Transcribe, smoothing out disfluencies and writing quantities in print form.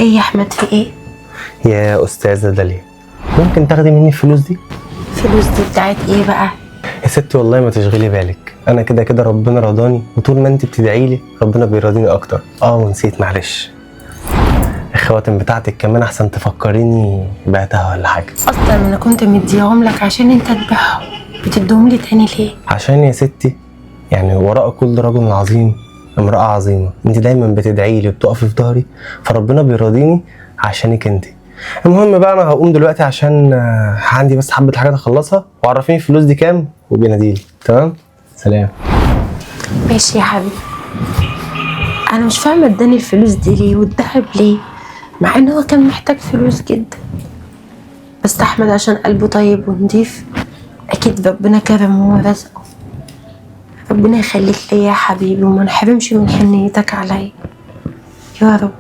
ايه يا احمد، في ايه؟ يا استاذه داليا، ممكن تاخدي مني الفلوس دي؟ فلوس دي بتاعت ايه بقى؟ يا ستي والله ما تشغلي بالك، انا كده كده ربنا رضاني، وطول ما انت بتدعي لي ربنا بيرضيني اكتر. ونسيت معلش، الخواتم بتاعتك كمان احسن تفكريني بعتها ولا حاجة. اصلا انا كنت مديهم لك عشان انت تبيعهم، بتديهم لي تاني ليه؟ عشان يا ستي يعني وراء كل رجل عظيم امرأة عظيمة، انت دايما بتدعي لي وبتقفي في ظهري، فربنا بيرضيني عشانك انت. المهم بقى انا هقوم دلوقتي عشان عندي بس حبة حاجات اخلصها، وعرفيني الفلوس دي كام وبيناديلي. تمام؟ سلام. ماشي يا حبيبي. انا مش فاهمه اداني الفلوس دي ليه والذهب ليه، مع ان هو كان محتاج فلوس جدا. بس احمد عشان قلبه طيب ونضيف اكيد ربنا كرمه ورزقه. ربنا يخليك ليا يا حبيبي وما نحرمش من حنيتك عليا يا رب.